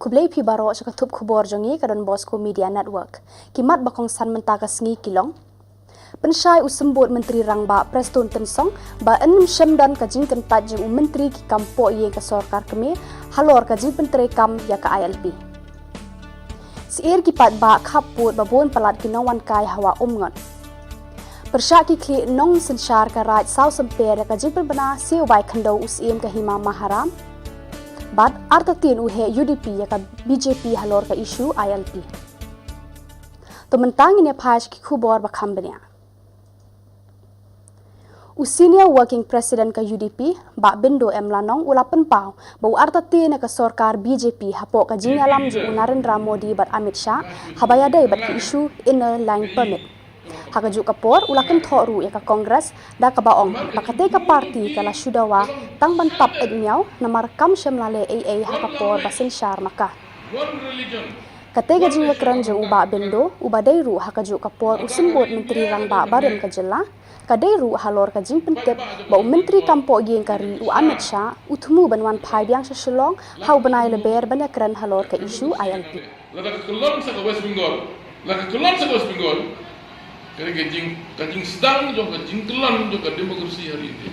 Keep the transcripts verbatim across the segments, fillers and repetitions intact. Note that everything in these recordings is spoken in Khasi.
Khublei phi baroh sha ka thup khubor jong ngi ka Don Bosco Media Network. Ki mat ba kongsan mynta ka sngi ki long: Pynshai u Symbud Myntri Rangbah Prestone Tynsong ba yn ym shym don ka jingkyntait jong u Myntri ki kam poh ïing ka sorkar kmie halor ka jingpyntreikam ïa ka I L P. Syier ki paidbah khappud ba bun palat ki nongwan kai ha Wah Umngot. Pyrshah ki khlieh nongsynshar ka Raid Saw Symper ïa ka jingpynbna siew bai khyndew u Syiem ka Hima Maharam. Bad artatien u heh U D P ïa ka B J P halor ka issue I L P. To mynta ngin ïa phai sha ki khubor ba kham bniah. U Senior Working President ka U D P, Bah Bindo M Lanong, u la pynpaw ba u artatien ïa ka sorkar B J P hapoh ka jingïalam jong u Narendra Modi bad Amit Shah haba ïadei bad ka issue Inner Line Permit. Ha kajuh ka por, u la kynthoh ruh ïa ka Congress da kaba ong ba katei ka party ka la shu dawa tang ban tap eit miaw namar kam shym la leh ei ei ha ka por ba synshar ma ka. Katei ka jingïakren jong u Bah Bindo, uba dei ruh ha kajuh ka por u Symbud Myntri Rangbah barim ka jylla, ka dei ruh halor ka jingpyntip ba u Myntri kam poh ïing ka ri u Amit Shah u thmu ban wan phai biang sha Shillong ha u bnai Lber ban ïakren halor ka issue I L P. Lada ka kyllon sa ka West Bengal, lada ka kyllon sa ka West Bengal, ka dei ka jing, ka jingsdang jong ka jingkyllon jong ka democracy ha ri India.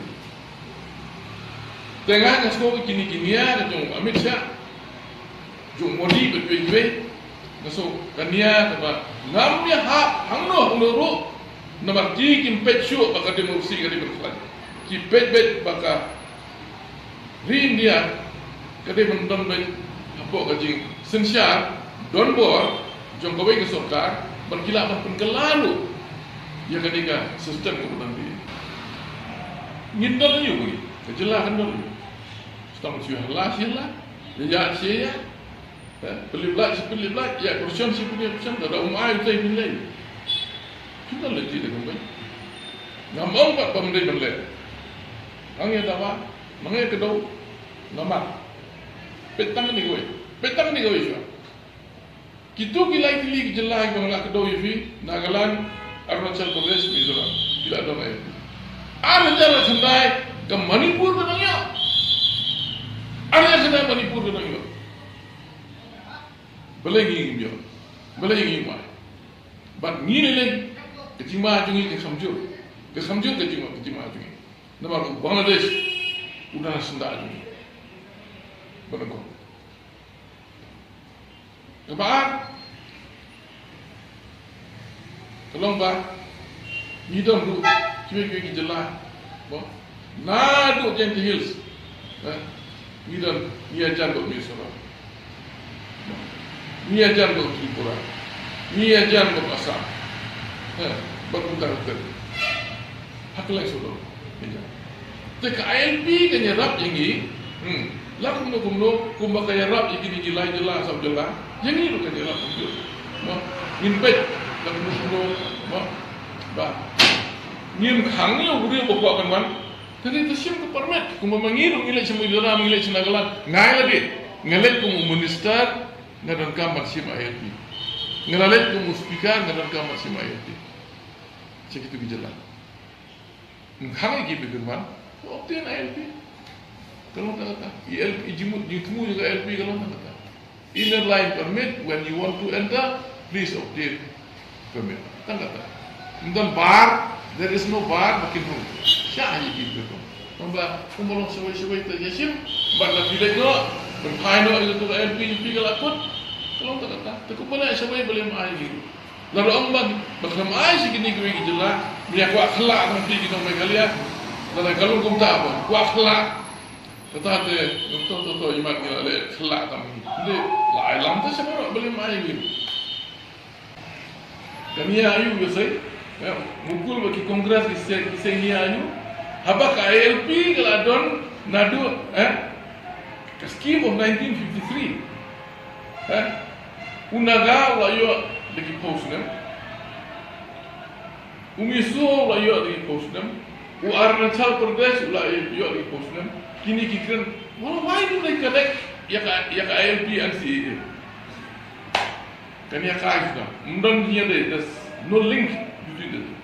Te nga nga sngew kine ki nia ka jong Amit Shah, jong Modi bad kiwei kiwei, nga sngew ka nia kaba ngam ïa hap hangno hangno ruh, namar ki kim peit shuh ba ka democracy ka dei ban khlaiñ. Ki peit beit ba ka ri India ka dei ban don beit hapoh ka jingsynshar donbor jong kawei ka sorkar, bad ki lah ban pynkylla ruh ïa kane ka system kaba don ri. Ngin don ïa u, ka jylla kan don ïa u. Sdang shu hala shu hala, ïa ïa shu ïa. Eh, pynlip lait shu pynlip lait, ïa question shu pynlip question, da da um ai u tei pynlei. Pynlei ti da kumbai. Ngam ong pat ba ym dei ban leh. Ngan ïa dawa, ngan ïa kdew, namar. Peit tang kane kawei, peit tang kane kawei shuwa. Kito ki lai tylli ki jylla kiba nga la kdew ïa phi, Nagaland, Arunachal Pradesh, Mizoram, ki la don I L P. Ar hajar khyndai ka Manipur ka dang ïoh. Ar hajar khyndai Manipur ka dang ïoh. Balei ngi ngim ïoh? Balei ngi ngim ai? Bad ngi lei lei, ka jingma jong ngi ka kham jur. Ka kham jur ka jingma, ka jingma jong ngi. Namar u Bangladesh u dang syndah jong ngi. Bad ko. Kaba ar, ka long ba ngi don ruh kiwei kiwei ki jylla, mo, naduh Jaintia Hills, eh, ngi don, ngi ïajan bad Mizoram, mo, ngi ïajan bad Tripura, ngi ïajan bad Assam, eh, bad Uttarakhand. Ha kylleng sawdong. Te ka I L P kan ïarap ïa ngi. Hmm. La kumno kumno, kumba ka ïarap ïa kine ki lai jylla saw jylla, ïa ngi ruh kan ïarap kumjuh. Mo, ngin peit la kumno kumno, mo, ba ngin khang ïa u briew ba kwah ban wan. Te dei te shim ka permit, kumba ma ngi ruh ngi leit sha Mizoram, ngi leit sha Nagaland. Nga ïa lade, nga leit kum u minister, nga donkam ban shim I L P. Nga la leit kum u speaker, nga donkam ban shim I L P. Sha kito ki jylla. Khang ïa ki ba kin wan, obtain I L P. Ka long tang kata. I L P, i jingmut, jingthmu jong ka I L P ka long tang kata. Inner line permit, when you want to enter, please obtain permit. Tang kata. Ym don bar, there is no bar ba kin rung. Shah ïa ki ba kin rung. Tang ba kumba long shawei shawei te ïa shim, bad la phi leit noh, ban phai noh ïa ka I L P jong phi ka la kut. Ka long tang kata. Te kumba la shawei balei ym ai ïa ki. Lada ong ba, ba khlem ai sha kine kiwei ki jylla, me ïa kwah khlad tang phi ki nong Meghalaya. Lada ka long kumta ba kwah khlad. Kata te, to, to, to, i mat ngi la leh khlad tang phi. Hynrei la ai lam te sha baroh, balei ym ai ïa ngi. Kane ïa aïu ka sei, eh, mukul ba ki Congress ki sei, ki sei ïa aïu. Haba ka I L P ka la don naduh, eh, ka scheme of nineteen fifty-three. Eh? U Naga u la ïoh da ki phew snem. U Mizo u la ïoh da ki phew snem. U Arunachal Pradesh u la ïoh da ki phew snem. Kine ki kren, wala wai du dei connect ïa ka, ïa ka I L P and C A A. Kan ïa kai shuh. Ym don jingïadei, there's no link between the two.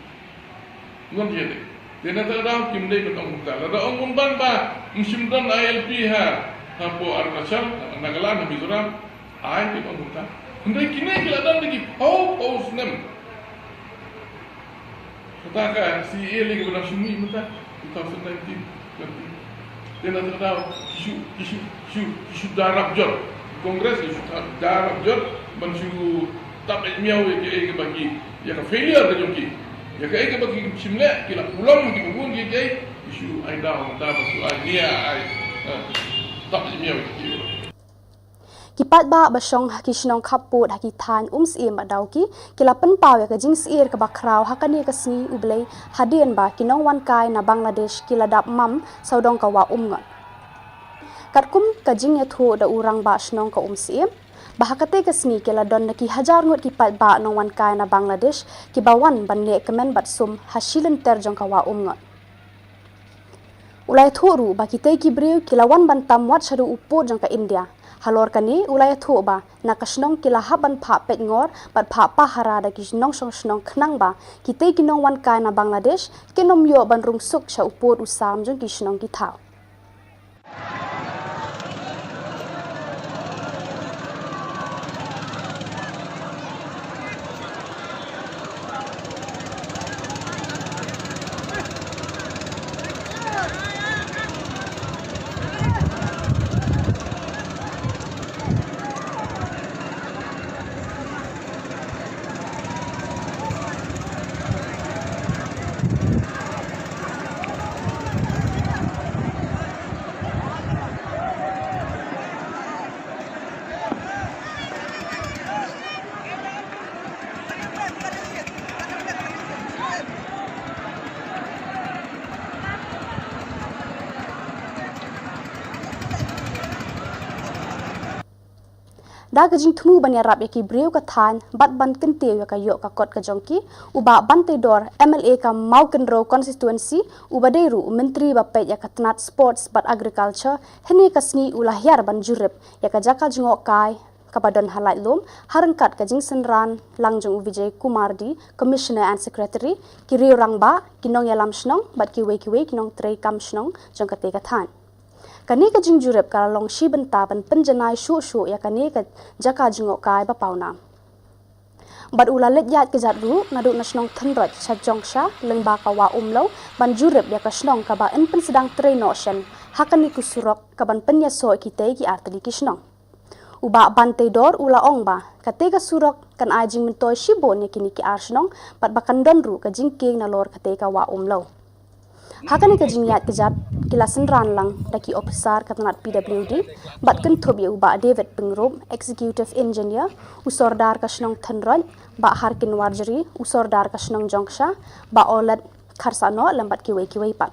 Ngan ïa dei. Te na kata ka daw kim dei ban ong kumta. Lada ong kumban ba ym shym don I L P ha, hapoh Arunachal, Nagaland, ha Mizoram. Ai, ki ong mynta. Hynrei kine ki la don da ki phew phew snem. Kata ka C A A lei kaba nang shu mih mynta, two thousand nineteen, twenty. Te na kata ki shu, ki shu, shu, ki shu da rap jot. Congress ki shu da rap jot ban shu tap eh miaw ïa ki, ïa ki ba ki, ïa ka failure ka jong ki. Ïa ka, ïa ka ba ki shim leh, ki la pulom ki ba bun ki, ki, ki shu ai daw, daw ba shu ai nia ai. Ha. Tap eh miaw ïa ki. Ki paidbah ba shong ha ki shnong khappud ha ki thaiñ Umsyiem bad Dawki ki la pynpaw ïa ka jingsyier kaba khraw ha kane ka sngi U Blei hadien ba ki nongwan kai na Bangladesh ki la dap mam sawdong ka Wah Umngot. Katkum ka jingïathuh da u rangbah shnong ka Umsyiem, ba ha kata ka sngi ki la don da ki hajar ngut ki paidbah nongwan kai na Bangladesh kiba wan ban neh kmen bad sum ha shi lynter jong ka Wah Umngot. U la ïathuh ruh ba kitei ki briew ki la wan ban tam wat shaduh u pud jong ka India. Halor kane u la ïathuh ba na ka shnong ki la hap ban phah peitngor bad phah pahara da ki nongshong shnong khnang ba kitei ki nongwan kai na Bangladesh kin ym ïoh ban rung suk sha u pud u sam jong ki shnong ki thaw. Da ka jingthmu ban ïarap ïa ki briew ka thaiñ bad ban kyntiew ïa ka ïoh ka kot ka jong ki, u Bah Banteidor, M L A ka Mawkynrew constituency, uba dei ruh u myntri ba peit ïa ka tnat sports bad agriculture, hynne ka sngi u la hiar ban jurip ïa ka jaka jngohkai kaba don ha Laitlum, ha ryngkat ka jingsynran lang jong u Vijay Kumar D, Commissioner and Secretary, ki riew rangbah, ki nongïalam shnong bad kiwei kiwei ki nongtrei kam shnong jong kata ka thaiñ. Kane ka jingjurip ka la long shi bynta ban pynjanai shuh shuh ïa kane ka jaka jngohkai ba pawnam. Bad u la leit ïaid kjat ruh naduh na shnong Thynroit sha Jongsha lyngba ka Wah Umlew ban jurip ïa ka shnong kaba yn pynsdang trei noh shen ha kane ka surok kaban pynïasoh ïa kitei ki artylli ki shnong. U Bah Banteidor u la ong ba kata ka surok kan ai jingmyntoi shibun ïa kine ki ar shnong bad ba kan don ruh ka jingkieng nalor kata ka Wah Umlew. Ha kane ka jingïaid kjat ki la synran lang da ki ophisar ka tnat P W D bad kynthup ïa u Bah David Pyngrope, Executive Engineer, u Sordar ka shnong Thynroit, Bah Harkin Warjri, u Sordar ka shnong Jongsha, Bah Olet Kharsahnoh lem bad kiwei kiwei pat.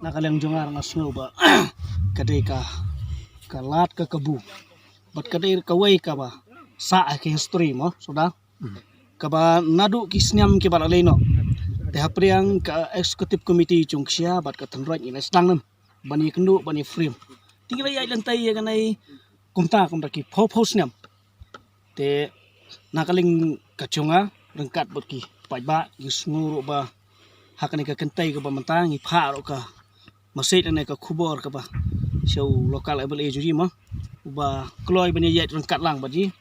Na ka liang jong nga nga sngew ba ka dei ka, ka lad ka kabu bad ka dei kawei kaba sah ha ka history mo, Sordar. Kaba naduh ki snem kiba la leit noh, te hapdeng ka executive committee jong Kshaid bad ka Thynroit ngi la sdang lem ban ïakynduh ban ïaframe. Te ngi la ïaid lynti ïa kane kumta kumta ki phew phew snem. Te na ka liang ka jong nga ryngkat bad ki paidbah ngi sngew ruh ba ha kane ka kynthei kaba mynta ngi phah ruh ka message lane ka khubor kaba sha u local M L A jong ngi mo, uba kloi ban ïaid ryngkat lang bad ngi.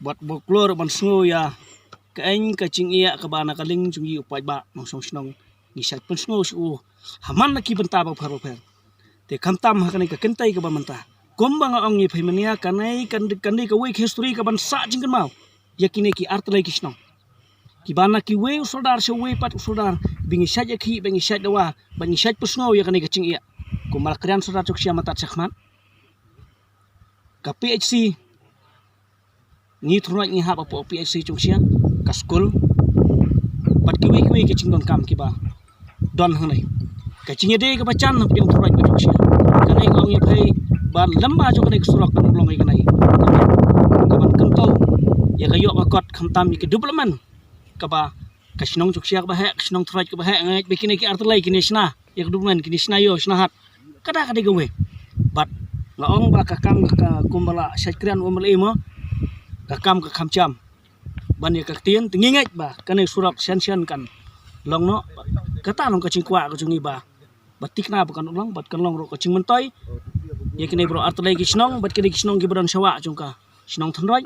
Bad ba kloi ruh ban sngew ïa ka aiñ ka jingïaid kaba na ka liang jong ngi u paidbah nongshong shnong ngi shait pynsngew sha u ha man la ki bynta bapher bapher. Te khamtam ha kane ka kynthei kaba mynta, kumba nga ong ïa phi mynne, kane kan, kane kawei ka history kaban sah jingkynmaw ïa kine ki artylli ki shnong. Kiba na kiwei u Sordar sha uwei pat u Sordar, ba ngi shait ïakhih, ba ngi shait dawa, ba ngi shait pynsngew ïa kane ka jingïaid. Kumba la kren Sordar jong Kshaid mynta shakhmat, ka P H C, ngi Thynroit ngi hap hapoh P H C jong Kshaid, ka skul bad kiwei kiwei ki jingdonkam kiba don hangne. Ka jingïadei kaba jan hapdeng Thynroit bad jong Kshaid, kane nga ong ïa phi ba lem ba jong kane ka surok kan long ïa kane kaban kyntu ïa ka ïoh ka kot khamtam ïa ka development kaba ka shnong jong Kshaid kaba heh, ka shnong Thynroit kaba heh. Nga ngeit ba kine ki artylli kine shna ïa ka development, kine shna ïoh shna hat. Kata ka dei kawei. Bad nga ong ba ka kam ka, kumba la shait kren u M L A mo, ka kam ka kham jam ban ïa ka ktien. Te ngi ngeit ba kane surok shen shen kan long noh. Kata long ka jingkwah ka jong ngi ba, ba thikna ba kan long, bad kan long ruh ka jingmyntoi ïa kine baroh artylli ki shnong bad kine ki shnong kiba don shawah jong ka Shnong Thanroj,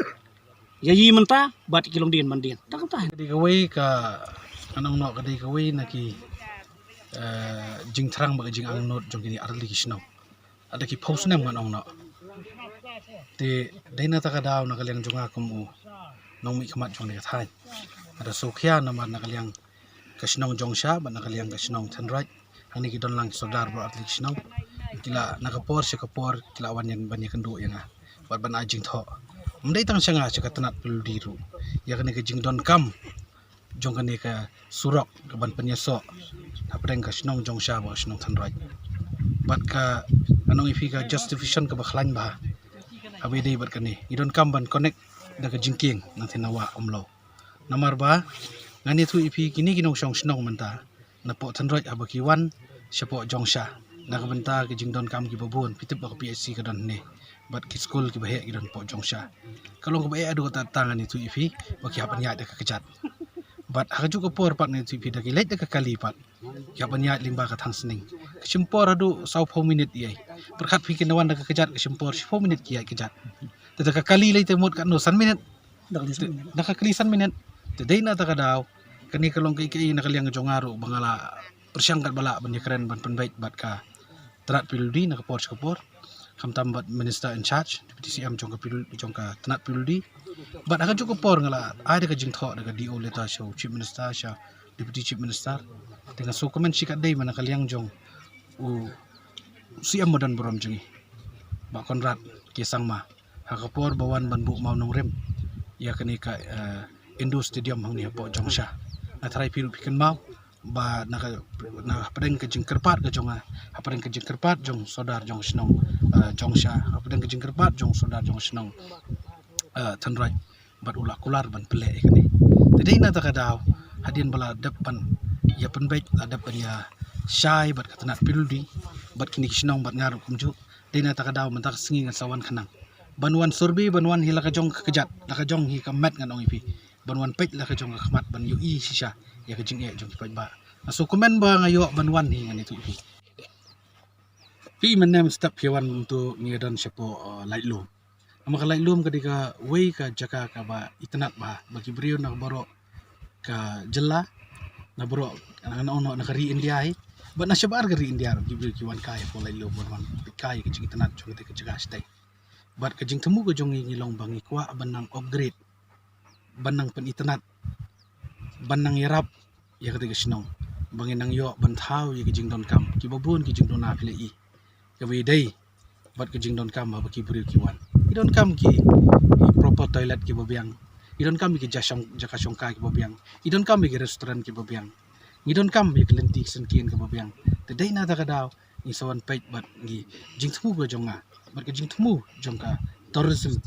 ïa i mynta bad ki longdien mandien. Tang ta. Ka dei kawei ka, ngan ong noh, ka dei kawei na ki, eh, jingthrang bad ka jingangnud jong kine artylli ki shnong. Ada ki phew snem ngan ong noh. Te dei na kata ka daw na ka liang jong nga kum u nongmihkhmat jong kane ka thaiñ, nga da sngewkhia namar na ka liang ka shnong Jongsha bad na ka liang ka shnong Thanroj, hangne ki don lang ki sordar baroh artylli ki shnong, ki la na ka por sha ka por ki la wan ïa ban ïakynduh ïa nga bad ban ai jingthoh. Ym dei tang sha nga, sha ka tnat P W D ruh, ïa kane ka jingdonkam jong kane ka surok kaban pynïasoh hapdeng ka shnong Jongsha bad ka shnong Thanroj. Bad ka, ngan ong ïa phi, ka justification kaba khlaiñ bha haba ïadei bad kane, ngi donkam ban connect da ka jingkieng nangtei na wah Umlaw. Namar ba ngan ïathuh ïa phi, kine ki nongshong shnong mynta napoh Thanroj haba ki wan shapoh Jongsha na ka bynta ki jingdonkam kiba bun, phi tip ba ka P H C ka don hangne bad ki skul kiba heh ki don hapoh Jongsha. Ka long kaba eh haduh katta katta, ngan ïathuh ïa phi, ba ki hap ban ïaid da ka kjat. Bad ha kajuh ka por pat ngan ïathuh ïa phi, da ki leit da ka kali pat ki hap ban ïaid lyngba ka Thangsning. Ka shim por haduh saw phew minit ïa. Pyrkhat phi, kin da wan da ka kjat, ka shim por shiphew minit ki ïaid kjat. Te da ka kali lei te mut katno, san minit. Da ka kali san minit. Te dei na kata ka daw, kane ka long kaei kaei na ka liang jong nga ruh ba nga la pyrshang katba lah ban ïakren ban pynbeit bad ka tnat P W D na ka por sha ka por, khamtam bad Minister in charge, Deputy C M jong ka P W D, jong ka tnat P W D. Bad ha kajuh ka por nga la ai da ka jingthoh da ka D O letter sha u Chief Minister, sha Deputy Chief Minister. Te nga sngewkmen shikatdei ma na ka liang jong u C M ba don burom jong ngi, Bah Conrad K Sangma, ha ka por ba wan ban buh mawnongrim ïa kane ka, eh, Indoor Stadium hangne hapoh Jongsha. Nga tharai phi ruh phi kynmaw ba na ka, na hapdeng ka jingkyrpad ka jong nga, hapdeng ka jingkyrpad jong sordar jong shnong, eh, Jongsha, hapdeng ka jingkyrpad jong sordar jong shnong, eh, Thanroj, bad u la kular ban pynleh ïa kane. Te dei na kata ka daw, hadien ba la dep ban ïa pynbeit, la dep ban ïa shai bad ka tnat P W D bad kine ki shnong bad nga ruh kumjuh, dei na kata ka daw mynta ka sngi ngan sa wan khnang ban wan survey, ban wan hi la ka jong ka kjat, la ka jong hi ka met, ngan ong ïa phi, ban wan peit la ka jong ka khmat, ban ïohi shisha ïa ka jingeh jong ki paidbah. Nga sngewkmen ba nga ïoh ban wan hi, ngan ïathuh ïa phi. Phi mynne mynstep phi wan mynta, ngi don shapoh, eh, Laitlum. Namar ka Laitlum ka dei kawei ka jaka kaba itynnad bha, ba ki briew na baroh ka jylla, na baroh, na, na, na, na ka ri India hi, bad na shabar ka ri India ruh ki briew ki wan kai hapoh Laitlum, ban wan peit kai ka jingitynnad jong kata ka jaka shatei. Bad ka jingthmu ka jong ngi, ngi long ba ngi kwah ban nang upgrade, ban nang pynitynnad, ban nang ïarap ïa kata ka shnong, ba ngin nang ïoh ban thaw ïa ka jingdonkam kiba bun ki jingduna phi la i, kaba ïadei bad ka jingdonkam haba ki briew ki wan. Ki donkam ki, ki proper toilet kiba biang, ki donkam ïa ki ja shong, jaka shongkai kiba biang, ki donkam ïa ki restaurant kiba biang, ki donkam ïa ki lynti ki syngkien kiba biang. Te dei na kata ka daw ngi sa wan peit bad ngi, jingthmu ka jong nga bad ka jingthmu jong ka Tourism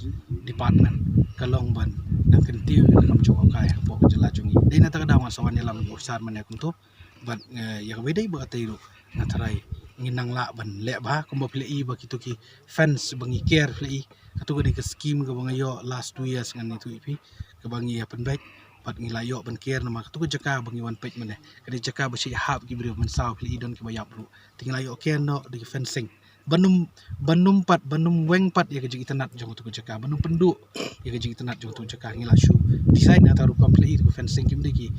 Department ka long ban nang kyntiew ïa ka kam jngohkai hapoh ka jylla jong ngi. Dei na kata ka daw nga sa wan ïalam ïa u Sir mynne kumto. Bad, eh, ïa kaba ïadei bad katei ruh nga tharai ngin nang lah ban leh bha, kumba phi la i ba kito ki fence ba ngi ker phi la i. Kato ka dei ka skim kaba nga ïoh last two years, ngan ïathuh ïa phi, kaba ngi ïa pynbeit bad ngi la ïoh ban ker, namar kato ka jaka ba ngi wan peit mynne ka dei jaka ba shait hap ki briew mynsaw, phi la i don kiba ïap ruh. Te ngi la ïoh ker noh da ki fencing ban ym, ban ym pat, ban ym weng pat ïa ka jingitynnad jong kato ka jaka, ban ym pynduh ïa ka jingitynnad jong kato ka jaka. Ngi la shu design na kata ka rukom, phi la i, kato ka fencing kim dei ki,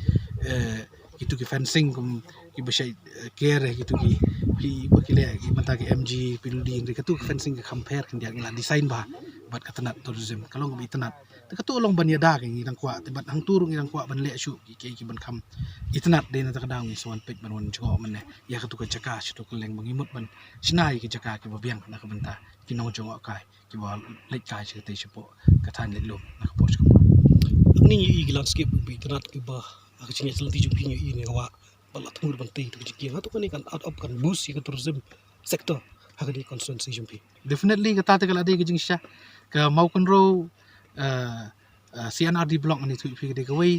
eh, kito ki fencing kum kiba shait, eh, ker, eh, kito ki, ki ba ki leh ki mynta ki M G, P W D, hynrei kato ka fencing ka kham pher khyndiat, ngi la design bha bad ka tnat tourism, ka long kaba itynnad. Te kato long ban ïada ka ngi dang kwah, te bad hangto ruh ngi dang kwah ban leh shuh ki, ki, ki ban kham itynnad. Dei na kata ka daw ngi sa wan peit ban wan jngoh mynne ïa kato ka jaka sha kato ka liang ba ngi mut ban shna ïa ki jaka kiba biang na ka bynta ki nongjngohkai kiba leit kai sha katei shapoh ka thaiñ Laitlum na ka por sha ka por. Ngi ïohi ki landscape ba itynnad kiba ha ka jingïaid lynti jong phi, ngi ïohi ne ka wah ba la thmu ban tei ïa ka jingkieng. Hato kane kan add up, kan boost ïa ka tourism sector ha kane ka constituency jong phi? Definitely, kata te ka la dei ka jingshisha. Ka Mawkynrew, eh, eh, C and R D block, ngan ïathuh ïa phi, ka dei kawei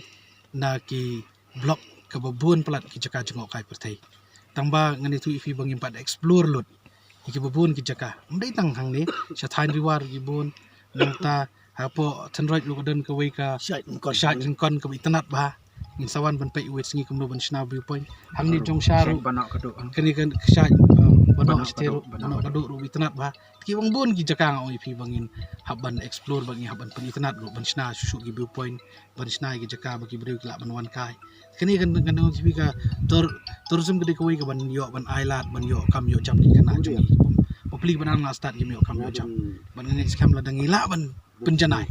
na ki block kaba bun palat ki jaka jngohkai pyrthei. Tang ba ngan ïathuh ïa phi ba ngim pat explore lut ïa kiba bun ki jaka. Ym dei tang hangne, sha thaiñ Ri War ki bun, nangta hapoh Thenroj ruh ka don kawei ka Shait Ryngkon. Shait Ryngkon kaba itynnad bha. Ngin sa wan ban peit uwei sngi kumno ban shna viewpoint. Hangne jong sha ruh, kane ka kshaid, uh, Banok Shatei ruh, Banok Kaduh ruh itynnad bha. Ki bun bun ki jaka nga ong ïa phi ba ngin hap ban explore, ba ngin hap ban pynitynnad ruh, ban shna shuh shuh ki viewpoint, ban shna ki jaka ba ki briew ki lah ban wan kai. Kane kan, kan ong ïa phi ka tour, tourism ka dei kawei kaban ïoh ban ailad, ban ïoh kam ïoh jam ki khynnah jong ngi. Bapli ba dang la start kim ïoh kam ïoh jam. Ban ngin skhem lada ngi lah ban pynjanai,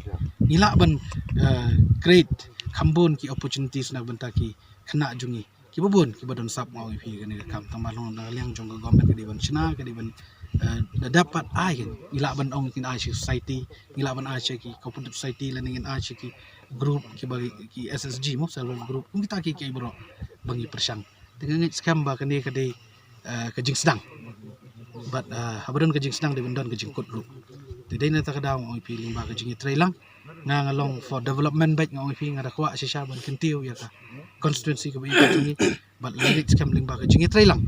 ngi lah ban, eh, create kham bun ki opportunities na ka bynta ki khynnah jong ngi kiba bun kiba don sap. Nga ong ïa phi kane ka kam tang ba long na liang jong ka government ka dei ban shna, ka dei ban, eh, da dap pat ai, ngi lah ban ong kin ai sha society, ngi lah ban ai sha ki cooperative society lane ngin ai sha ki group kiba ki S H G mo, self help group, kum kita ki ki baroh ba ngi pyrshang. Te nga ngeit skhem ba kane ka dei, eh, ka jingsdang. Bad, eh, haba don ka jingsdang dei ban don ka jingkut ruh. Te dei na kata ka daw nga ong ïa phi lyngba ka jingïatreilang, nga nga long for development bad nga ong ïa phi nga da kwah shisha ban kyntiew ïa ka constituency kaba ïeit ka jong ngi. Bad nga ngeit skhem lyngba ka jingïatreilang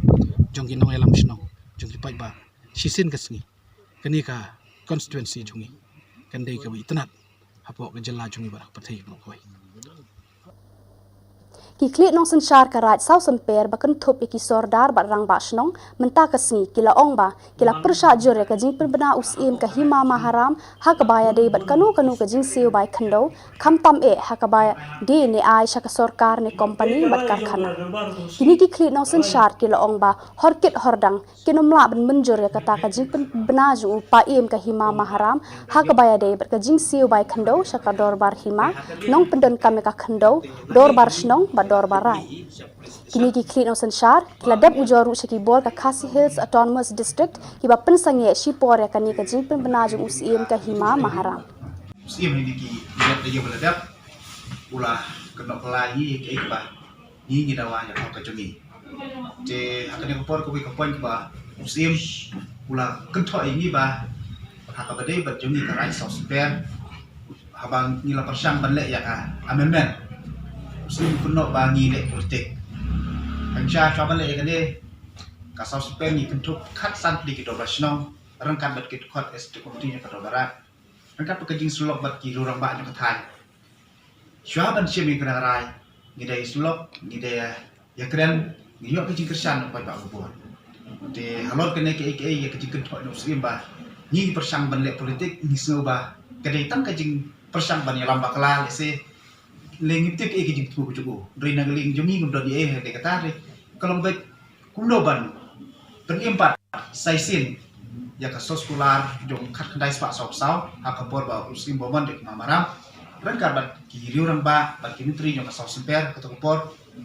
jong ki nongïalam shnong, jong ki paidbah, shisien ka sngi kane ka constituency jong ngi kan dei kaba itynnad hapoh ka jylla jong ngi bad ha ka pyrthei baroh kawei. Ki khlieh nongsynshar ka Raid Sawsynper ba kynthup ïa ki sordar bad rangbah shnong mynta ka sngi ki la ong ba ki la pyrshah jur ïa ka jingpynbna u Syiem ka Hima Maharam ha kaba ïadei bad kano kano ka jingsiew bai khyndew, khamtam eh ha kaba ïadei ne ai sha ka sorkar ne kompani bad karkhana. Kine ki khlieh nongsynshar ki la ong ba hor kit hor dang kin ym lah ban mynjur ïa kata ka jingpynbna jong u paiem ka Hima Maharam ha kaba ïadei bad ka jingsiew bai khyndew sha ka dorbar hima, nongpyndonkam ïa ka khyndew, dorbar shnong bad dorbar rai. Kine ki khlieh nongsynshar ki la dep ujor ruh sha ki bor ka Khasi Hills Autonomous District kiba pynsangeh shipor ïa kane ka jingpynbna jong u Syiem ka Hima Maharam. U Syiem hi ki ïa ba la dep u la kynnoh kyllai ïa kiei kiba ngi ngi dawa ïa ka hok ka jong ngi. Te ha kane ka por kawei ka point kaba u Syiem u la kynthoh ïa ngi ba ha kaba dei bad jong ngi ka Raid Sawsynper, haba ngi la pyrshang ban leh ïa ka amendment, u Syiem u kynnoh ba ngi leh politik. Hangta shuwa ban leh ïa kane ka Sawsynper ngi kynthup khatsan tylli ki dorbar shnong ryngkat bad ki dkhot executive committee jong ka dorbar rai, ryngkat bad ka jingsyllok bad ki rangbah jong ka thaiñ. Shuwa ban shim ïa kane ka rai ngi da ïasyllok, ngi da ïakren, ngi ïoh ka jingkyrshan na ka paidbah baroh. Te halor kane kaei kaei ïa ka jingkynthoh na u Syiem ba ngi pyrshang ban leh politik, ngi sngew ba ka dei tang ka jingpyrshang ban ïalam bakla, lehse lei ngim tip kaei ka jingthmu ka jong u. Hynrei na ka liang jong ngi ngim don ei ei ha kata, hynrei ka long beit kumno ban pynim pat sa shisien ïa ka soskular jong khatkhyndai spah sawphew saw ha ka por ba u Syiem Bamon da ka Hima Maharam ryngkat bad ki riew rangbah bad ki myntri jong ka Sawsynper. Kato ka por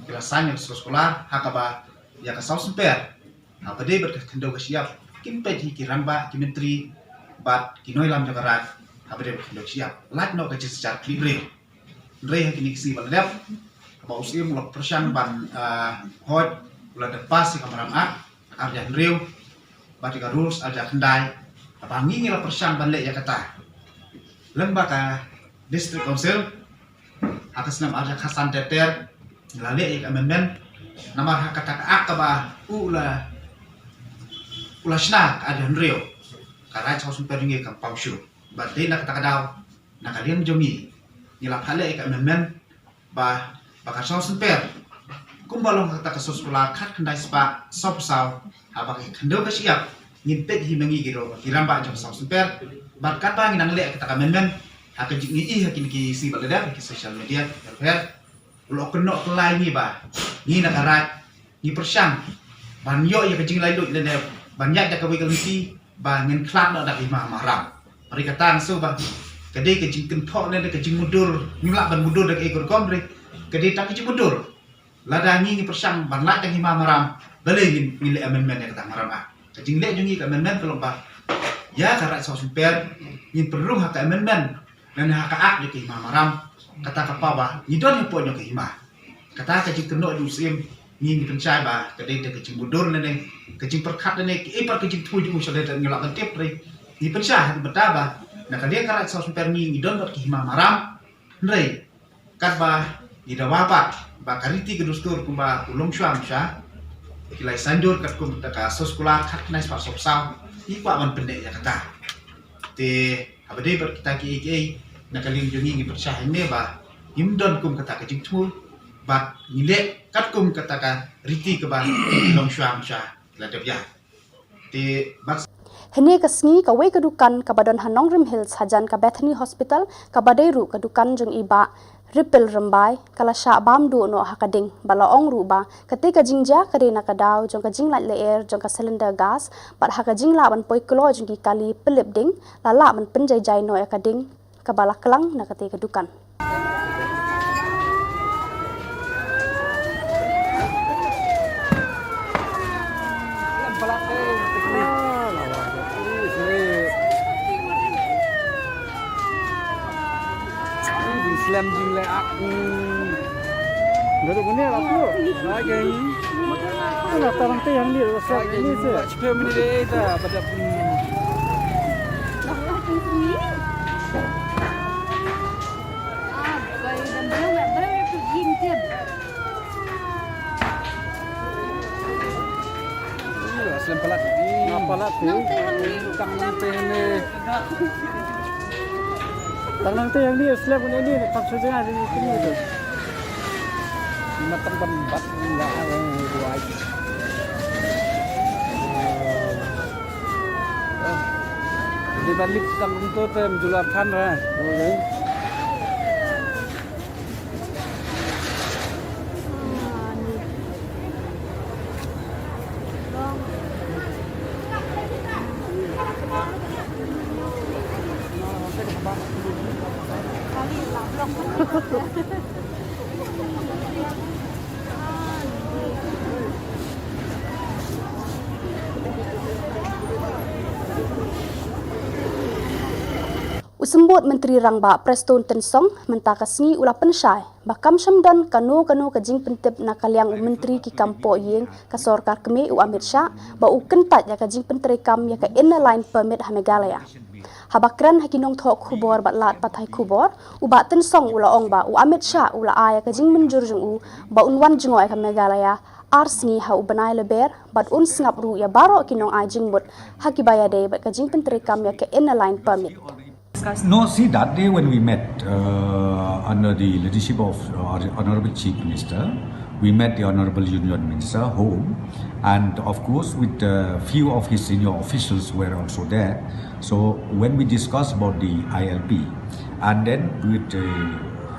ki la sign ïa ka soskular ha kaba ïa ka Sawsynper haba dei bad ka khyndew ka shyiap kin peit hi ki rangbah, ki myntri bad ki nongïalam jong ka Raid haba dei bad ka khyndew ka shyiap. Lait noh ka jingsynshar khlieh briew. Hynrei ha kine ki sngi ba la dep, haba u Syiem u la pyrshang ban, ah, hoi, u la dep pass ïa ka Maram Act ar hajar hynriew bad ïa ka Rules ar hajar khyndai, haba ngi ngi la pyrshang ban leh ïa kata lem bad ka District Council ha ka snem ar hajar khatsan ter ter, ngi la leh ïa ka amendment. Namar ha kata ka Act kaba u la, u la shna ar hajar hynriew, ka Raid Sawsynper jong ngi kam pang shuh. Bad dei na kata ka daw na ka liang jong ngi ngi la phah leh ïa ka amendment ba, ba ka Sawsynper kumba long ha kata ka soskular khatkhyndai spah sawphew saw, haba ka khyndew ka shyiap ngin peit hi ma ngi ki rangbah jong ka Sawsynper. Bad katba ngi nang leh kata ka amendment, ha ka jing ngi i ha kine ki sngi ba la dep ha ki social media, u la kynnoh kyllai ïa ngi ba ngi na ka Raid ngi pyrshang ban ïoh ïa ka jinglaitluid lane ban ïaid da kawei ka lynti ba ngin khlad noh da ka Hima Maharam. Hynrei kata nga sngew ba ka dei ka jingkynthoh lane ka jingmudui, ngim lah ban mudui da kaei ka rukom, hynrei ka dei tang ka jingmudui. Lada ngi ngi pyrshang ban lait da ka Hima Maharam, balei ngin, ngin leh amendment ïa kata ka Maram Act? Ka jingleh jong ngi ka amendment ka long ba ïa ka Raid Sawsynper ngin pynrung ha ka amendment lane ha ka Act ïa ka Hima Maram, kata ka paw ba ngi don hapoh jong ka hima. Kata ka jingkynnoh jong u Syiem ngi ngi pynshai ba ka dei da ka jingmudui lane ka jingpyrkhat lane kaei pat ka jingthmu jong u, sha lade ngi lah ban tip, hynrei ngi pynshai ha ka bynta ba na ka liang ka Raid Sawsynper ngi ngi don bad ka Hima Maram. Hynrei katba ngi dawa pat ba ka riti ka dustur kumba u longshuwa sha ki la ïa sanjur katkum kata ka soskular khatkhyndai spah sawphew saw, ngi kwah ban pynneh ïa kata. Te haba dei bad kita kiei kiei na ka liang jong ngi ngi pyrshah hangne ba ngim don kum kata ka jingthmu. Bad ngi leh katkum kata ka riti kaba long shuwa shuwa la dep ïa. Te bad Hynne ka sngi kawei ka dukan kaba don ha Nongrim Hills hajan ka Bethany Hospital kaba dei ruh ka dukan jong i Bah Ripil Rymbai ka la shah bam duh noh ha ka ding bad la ong ruh ba kata ka jingjia ka dei na ka daw jong ka jinglait lyer jong ka cylinder gas bad ha ka jinglah ban poi kloi jong ki kali pylip ding la lah ban pynjaijai noh ïa ka ding kaba la klang na kata ka dukan. Slem jing le ak. Dari mana aku? Lagi. Ana tarang te yang dia slem ini sih. Sepuluh minit dah pada. Slem palat. Palat. Nang teh hang ni. Tang nang teh ni. Tang nang teh yang ni slem ni ni kham sejengah di sini tu. Matang ban bat enggak orang buat. Di balik tang tu tem jual kan lah. U Symbud Myntri Rangbah Prestone Tynsong mynta ka sngi u la pynshai ba kam shym don kano kano ka jingpyntip na ka liang u Myntri ki kam poh ïing ka sorkar kmie u Amit Shah ba u kyntait ïa ka jingpyntreikam ïa ka Inner Line Permit ha Meghalaya. Haba kren ha ki nongthoh khubor bad lad pathai khubor, u Bah Tynsong u la ong ba u Amit Shah u la ai ïa ka jingmynjur jong u ba un wan jngoh ïa ka Meghalaya ar sngi ha u bnai Lber bad un sngap ruh ïa baroh ki nongai jingmut ha kiba ïadei bad ka jingpyntreikam ïa ka Inner Line Permit. No, see, that day when we met, uh, under the leadership of, uh, Honorable Chief Minister, we met the Honorable Union Minister home, and of course with a few of his senior officials were also there. So when we discussed about the I L P, and then with, uh,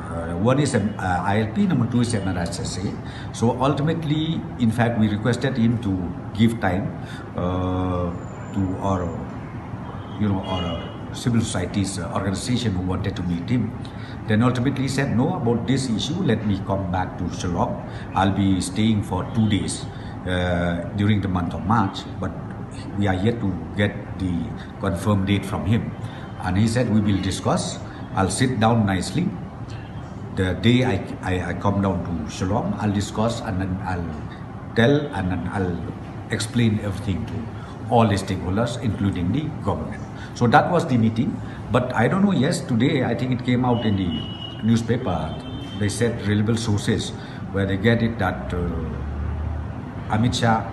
uh, one is, um, uh, I L P, number two is M R S S A. So ultimately, in fact, we requested him to give time, uh, to our, you know, our, uh, civil society's, uh, organization who wanted to meet him. Then ultimately he said, "No, about this issue, let me come back to Shillong. I'll be staying for two days, uh, during the month of March, but we are yet to get the confirmed date from him." And he said, "We will discuss. I'll sit down nicely. The day I, I, I come down to Shillong, I'll discuss and then I'll tell and then I'll explain everything to all the stakeholders, including the government." So that was the meeting. But I don't know, yes, today I think it came out in the newspaper. They said reliable sources where they get it that, uh, Amit Shah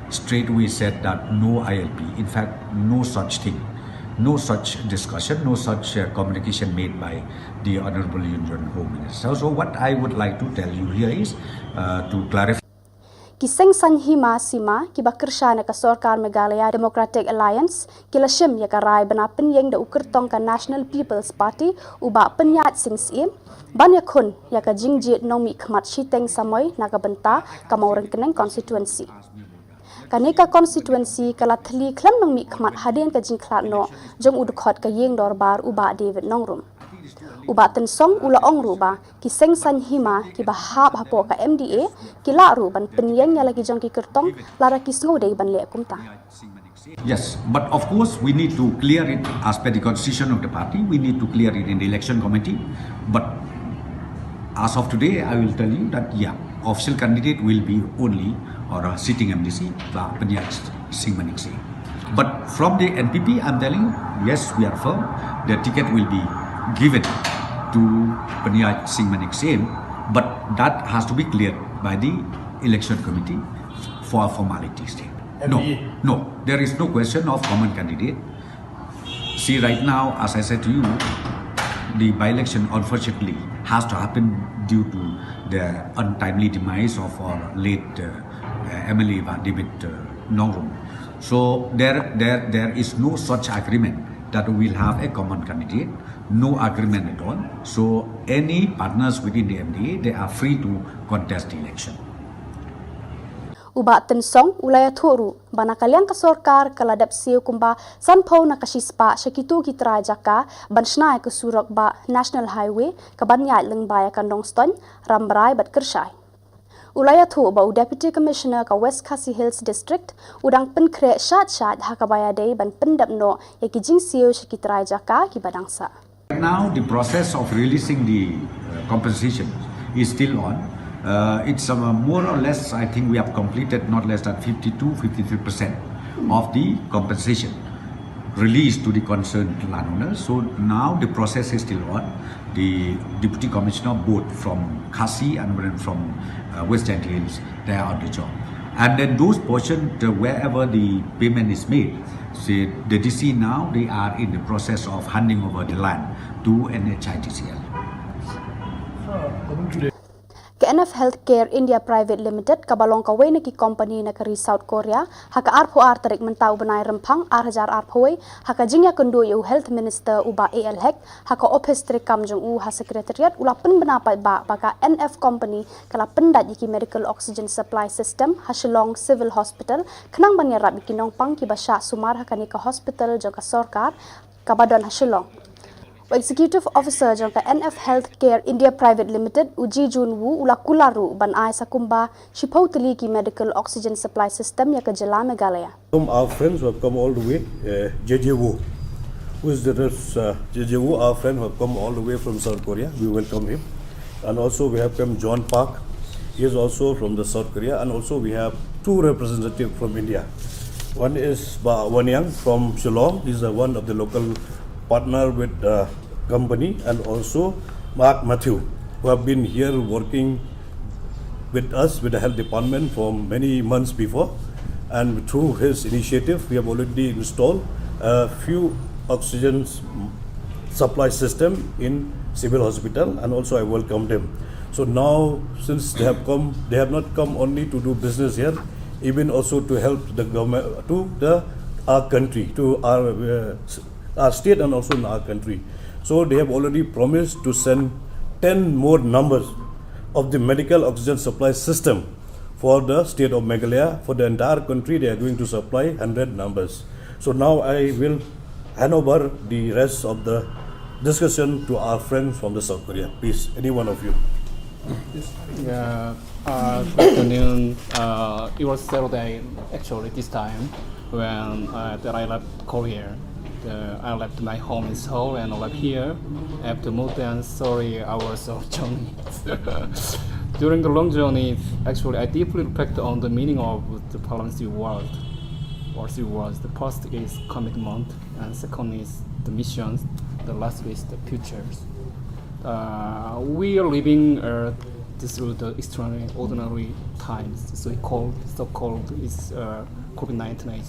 straight away said that no I L P. In fact, no such thing. No such discussion, no such, uh, communication made by the Honorable Union Home Minister. So what I would like to tell you here is, uh, to clarify. Ki seng saiñ hima sima kiba kyrshan ïa ka sorkar Meghalaya Democratic Alliance ki la shim ïa ka rai ba na pynïeng da u kyrtong ka National People's Party u Bah Pynïaid Sing Syiem ban ïakhun ïa ka jingjied nongmihkhmat shiteng samoi na ka bynta ka Mawryngkneng constituency. Kane ka constituency ka la thli khlem nongmihkhmat hadien ka jingkhlad noh jong u dkhot ka ïing dorbar u Bah David Nongrum. U Bah Tynsong u la ong ruh ba ki seng saiñ hima kiba hap hapoh ka M D A ki lah ruh ban pynïeng ïa la ki jong ki kyrtong lada ki sngew dei ban leh kumta. Yes, but of course we need to clear it as per the constitution of the party. We need to clear it in the election committee. But as of today, I will tell you that, yeah, official candidate will be only or a sitting M D C, Bah Pynïaid Sing Manik Syiem. But from the N P P, I'm telling you, yes, we are firm. The ticket will be given to Pynïaid Sing Manik Syiem, but that has to be cleared by the election committee for formalities. No, no, there is no question of common candidate. See, right now, as I said to you, The by-election, unfortunately, has to happen due to the untimely demise of our late uh, uh, M L A, Bah David uh, Nongrum. So there, there, there is no such agreement that we'll have a common candidate. No agreement at all. So any partners within the M D A, they are free to contest the election. U Bah Tynsong u la ïathuh ruh ba na ka liang ka sorkar ka la dep siew kumba sanphew na ka shispah sha kito ki trai jaka ban shna ïa ka surok ba National Highway ka ban ïaid lyngba ïa ka Nongstoiñ, Rambrai bad Kyrshai. U la ïathuh ba u Deputy Commissioner ka West Khasi Hills District u dang pynkhreh shad shad ha kaba ïadei ban pyndep noh ïa ki jingsiew sha ki trai jaka kiba dang sah. Now the process of releasing the uh, compensation is still on. Uh, it's uh, more or less, I think we have completed not less than fifty-two, fifty-three percent of the compensation released to the concerned landowners. So now the process is still on. The deputy commissioner, both from Khasi and from uh, West Jaintia Hills, they are on the job. And then those portion, uh, wherever the payment is made, say the D C now, they are in the process of handing over the land to N H I D C L. Ka N F Healthcare India Private Limited kaba long kawei na ki company na ka ri South Korea, ha ka arphew ar tarik mynta u bnai Rymphang ar hajar arphew wei, ha ka jingïakynduh ïa u Health Minister u Bah A L Hek ha ka ophis treikam jong u ha Secretariat, u la pynbna paidbah ba ka N F Company ka la pyndait ïa ki Medical Oxygen Supply System ha Shillong Civil Hospital khnang ban ïarap ïa ki nongpang kiba shah sumar ha kane ka hospital jong ka sorkar kaba don ha Shillong. U Executive Officer jong ka N F Healthcare India Private Limited, u Ji Jun Woo, u la kular ruh ban ai sa kumba shiphew tylli ki Medical Oxygen Supply System ïa ka jylla Meghalaya. Welcome our friends who have come all the way, uh, J J Woo, who is the uh, J J Woo, our friend who have come all the way from South Korea. We welcome him. And also we have come John Park. He is also from the South Korea. And also we have two representatives from India. One is Bah Wan Yang from Shillong. He's uh, one of the local partner with the company. And also Mark Matthew, who have been here working with us, with the health department for many months before. And through his initiative, we have already installed a few oxygen supply system in civil hospital, and also I welcome them. So now, since they have come, they have not come only to do business here, even also to help the government, to the our country, to our uh, our state, and also in our country. So they have already promised to send ten more numbers of the medical oxygen supply system for the state of Meghalaya. For the entire country, they are going to supply hundred numbers. So now I will hand over the rest of the discussion to our friends from the South Korea. Please, any one of you. Yeah, uh, good afternoon. Uh, it was Saturday, actually, this time when uh, that I left Korea. The, I left my home in Seoul and I left here after more than thirty hours of journey. During the long journey, actually, I deeply reflect on the meaning of the Parliamentary world, or three words. The first is commitment, and second is the missions, the last is the futures. Uh, we are living uh, through the extraordinary times, so called, so-called is uh, COVID nineteen.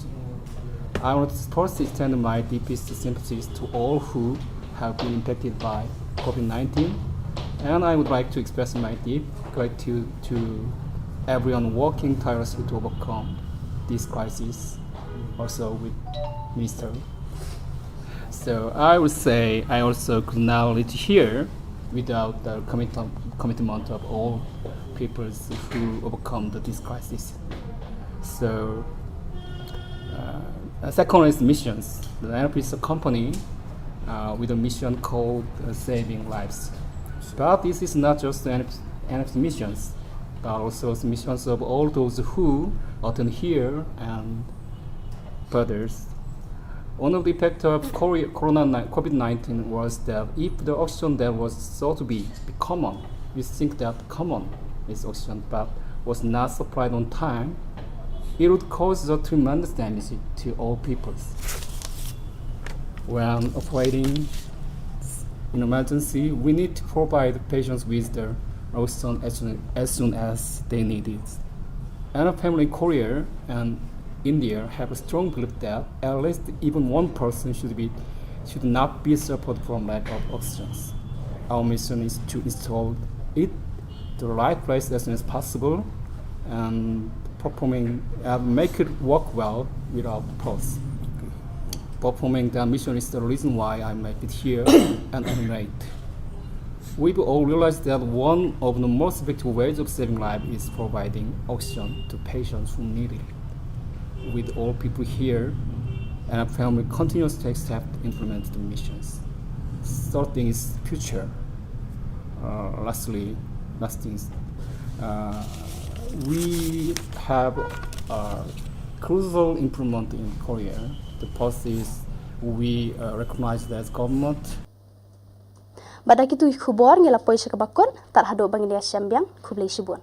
I would first extend my deepest sympathies to all who have been impacted by COVID nineteen, and I would like to express my deep gratitude to everyone working tirelessly to overcome this crisis, also with Minister. So I would say I also could not reach here without the commit- commitment of all peoples who overcome the, this crisis. So, uh, second is missions. The N F is a company uh, with a mission called uh, saving lives. But this is not just the N F, N F missions, but also the missions of all those who attend here and others. One of the effects of COVID nineteen was that if the oxygen that was thought to be common, we think that common is oxygen, but was not supplied on time, it would cause a tremendous damage to all peoples. When operating in emergency, we need to provide patients with the oxygen as soon as, soon as they need it. And a family courier and India have a strong belief that at least even one person should be should not be suffered from lack of oxygen. Our mission is to install it the right place as soon as possible and performing and make it work well without pause. Performing that mission is the reason why I make it here and animate. We all realize that one of the most effective ways of saving life is providing oxygen to patients who need it. With all people here, and our family continues to accept implement the missions. Third thing is future. Uh, lastly, last thing is, uh, we have a crucial improvement in Korea. The first is we uh, recognize that government Bad da kitu ki khubor ngi la poi sha kaba kut, tad haduh ban ïa shem biang, khublei shibun.